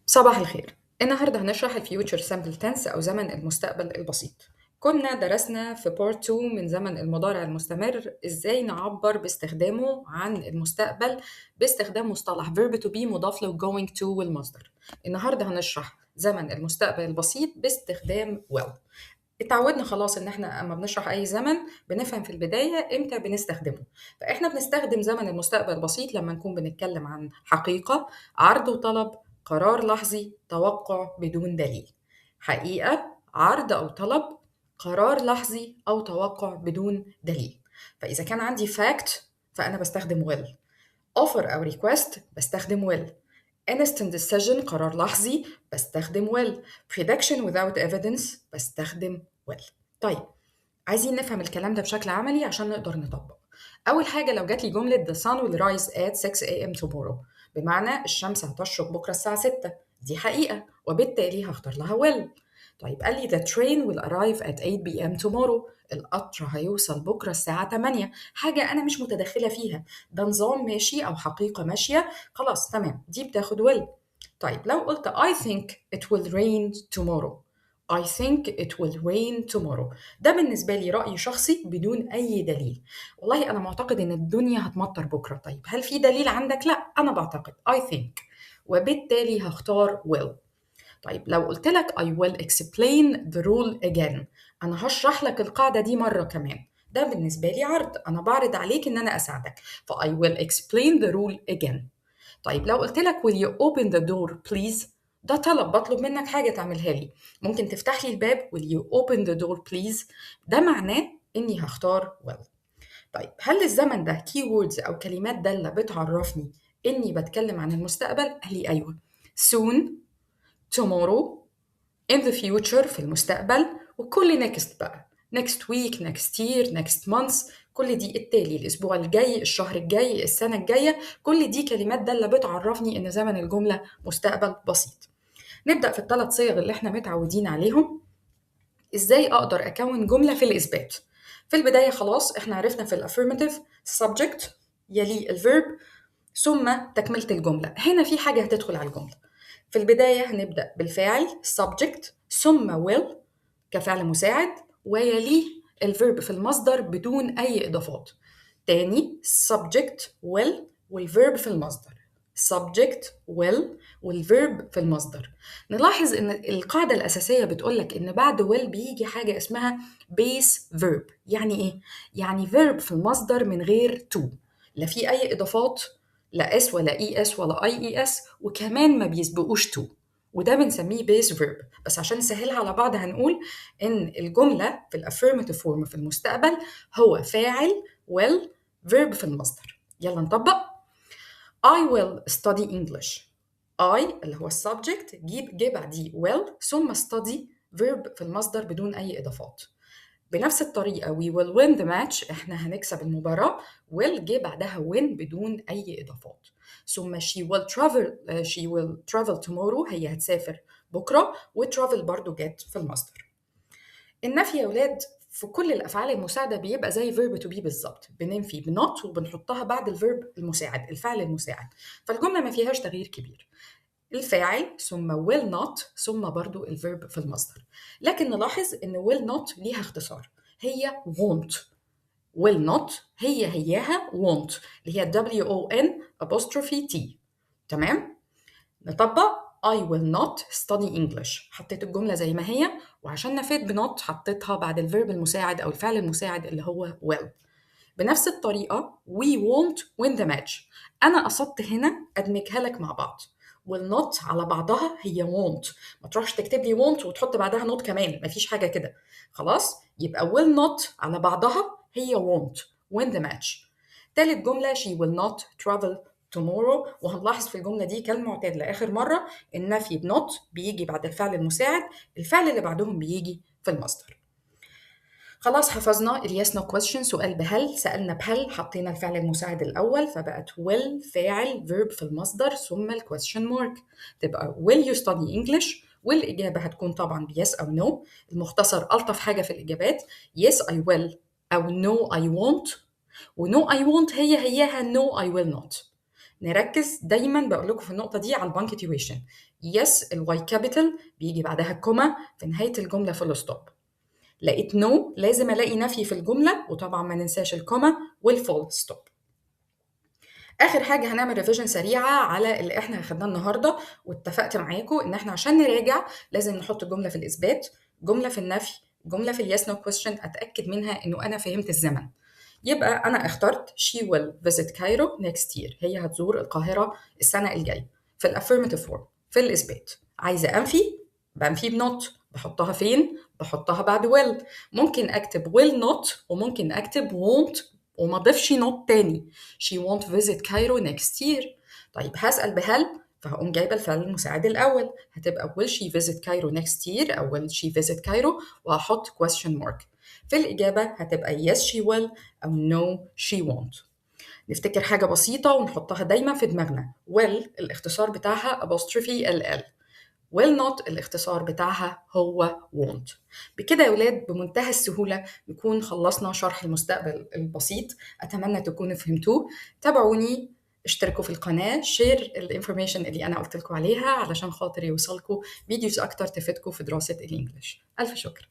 صباح الخير. النهارده هنشرح ال future simple tense او زمن المستقبل البسيط. كنا درسنا في part 2 من زمن المضارع المستمر ازاي نعبر باستخدامه عن المستقبل باستخدام مصطلح verb to be مضاف له going to والمصدر. النهارده هنشرح زمن المستقبل البسيط باستخدام will. اتعودنا خلاص ان احنا اما بنشرح اي زمن بنفهم في البداية امتى بنستخدمه. فاحنا بنستخدم زمن المستقبل البسيط لما نكون بنتكلم عن حقيقة، عرض وطلب، قرار لحظي، توقع بدون دليل. حقيقة، عرض أو طلب، قرار لحظي أو توقع بدون دليل. فإذا كان عندي fact فأنا بستخدم will. offer أو request بستخدم will. instant decision قرار لحظي بستخدم will. prediction without evidence بستخدم will. طيب عايزين نفهم الكلام ده بشكل عملي عشان نقدر نطبق. أول حاجة لو جات لي جملة the sun will rise at 6 a.m. tomorrow، بمعنى الشمس هتشرق بكرة الساعة 6، دي حقيقة وبالتالي هختار لها will. طيب قال لي the train will arrive at 8 p.m. tomorrow، القطر هيوصل بكرة الساعة 8، حاجة أنا مش متدخلة فيها، ده نظام ماشي أو حقيقة ماشية، خلاص تمام دي بتاخد will. طيب لو قلت I think it will rain tomorrow، I think it will rain tomorrow، ده بالنسبة لي رأي شخصي بدون أي دليل. والله أنا معتقد إن الدنيا هتمطر بكرة، طيب هل في دليل عندك؟ لا، أنا بعتقد I think، وبالتالي هختار will. طيب لو قلت لك I will explain the rule again، أنا هشرح لك القاعدة دي مرة كمان، ده بالنسبة لي عرض، أنا بعرض عليك إن أنا أساعدك، ف I will explain the rule again. طيب لو قلت لك will you open the door please، ده طلب، بطلب منك حاجة تعملها لي، ممكن تفتح لي الباب will you open the door please، ده معناه إني هختار will. طيب هل الزمن ده keywords أو كلمات دالة بتعرفني إني بتكلم عن المستقبل؟ قال لي أيوة، soon، tomorrow، in the future في المستقبل، وكل next بقى، next week، next year، next month، كل دي التالي، الأسبوع الجاي، الشهر الجاي، السنة الجاية، كل دي كلمات دالة بتعرفني إن زمن الجملة مستقبل بسيط. نبدأ في الثلاث صيغ اللي احنا متعودين عليهم. ازاي اقدر اكون جملة في الإثبات؟ في البداية خلاص احنا عرفنا في ال affirmative subject يلي ال verb ثم تكملة الجملة. هنا في حاجة هتدخل على الجملة. في البداية هنبدأ بالفاعل subject ثم will كفعل مساعد ويليه ال verb في المصدر بدون أي إضافات. تاني subject will وال verb في المصدر، subject will وال verb في المصدر. نلاحظ ان القاعدة الأساسية بتقولك ان بعد will بيجي حاجة اسمها base verb. يعني ايه؟ يعني verb في المصدر من غير to، لا في أي إضافات، لا s ولا es ولا ies، وكمان ما بيسبقوش to، وده بنسميه base verb. بس عشان نسهلها على بعض هنقول ان الجملة في ال affirmative form في المستقبل هو فاعل will verb في المصدر. يلا نطبق. I will study English. I اللي هو subject جه بعديه will ثم study verb في المصدر بدون أي إضافات. بنفس الطريقة we will win the match، إحنا هنكسب المباراة، will جه بعدها win بدون أي إضافات. ثم she will travel tomorrow، هي هتسافر بكرة، و travel برضو جت في المصدر. النفي يا ولاد في كل الأفعال المساعدة بيبقى زي verb to be بالظبط، بننفي ب not وبنحطها بعد ال verb المساعد، الفعل المساعد، فالجملة ما فيهاش تغيير كبير. الفاعل ثم will not ثم برضو ال verb في المصدر. لكن نلاحظ إن will not ليها اختصار، هي won't. will not هي هياها won't اللي هي W O N apostrophe T. تمام؟ نطبق I will not study English. حطيت الجملة زي ما هي، وعشان نفيت ب not حطيتها بعد ال verb المساعد أو الفعل المساعد اللي هو will. بنفس الطريقة we won't win the match. أنا قصدت هنا أدمجها لك مع بعض. will not على بعضها هي won't، ما تروحش تكتب لي won't وتحط بعدها not كمان، مفيش حاجة كده. خلاص؟ يبقى will not على بعضها هي won't win the match. تالت جملة she will not travel tomorrow، وهنلاحظ في الجملة دي كالمعتاد لآخر مرة النفي ب not بيجي بعد الفعل المساعد، الفعل اللي بعدهم بيجي في المصدر. خلاص حفظنا ال yes no question، سؤال بهل، سألنا بهل، حطينا الفعل المساعد الأول فبقت will فاعل verb في المصدر ثم ال question mark، تبقى will you study English، والإجابة هتكون طبعا ب yes أو no. المختصر ألطف حاجة في الإجابات yes I will أو no I won't، و no I won't هي هياها no I will not. نركز دايما بقول لكم في النقطة دي على ال punctuation. yes ال Y capital بيجي بعدها comma، في نهاية الجملة full stop. لقيت no لازم الاقي نفي في الجمله، وطبعا ما ننساش ال comma وال full stop. اخر حاجة هنعمل revision سريعة على اللي احنا اخدناه النهارده، واتفقت معاكم ان احنا عشان نراجع لازم نحط جملة في الاثبات، جملة في النفي، جملة في ال yes no question، اتاكد منها انه انا فهمت الزمن. يبقى انا اخترت she will visit Cairo next year، هي هتزور القاهرة السنة الجاية في ال affirmative form. في الاثبات عايزه انفي، بنفي ب not، بحطها فين؟ بحطها بعد will. ممكن اكتب will not وممكن اكتب won't وما اضيفش not تاني. she won't visit Cairo next year. طيب هسأل بهل، فهقوم جايبه الفعل المساعد الاول، هتبقى will she visit Cairo next year او will she visit Cairo، وهحط question mark. في الإجابة هتبقى yes she will أو no she won't. نفتكر حاجة بسيطة ونحطها دايما في دماغنا، will الاختصار بتاعها apostrophe ll، will not الاختصار بتاعها هو won't. بكده يا ولاد بمنتهى السهولة نكون خلصنا شرح المستقبل البسيط. أتمنى تكونوا فهمتوه. تابعوني، اشتركوا في القناة، share ال information اللي أنا قلت لكم عليها علشان خاطر يوصلكم videos أكتر تفيدكم في دراسة ال English. ألف شكر.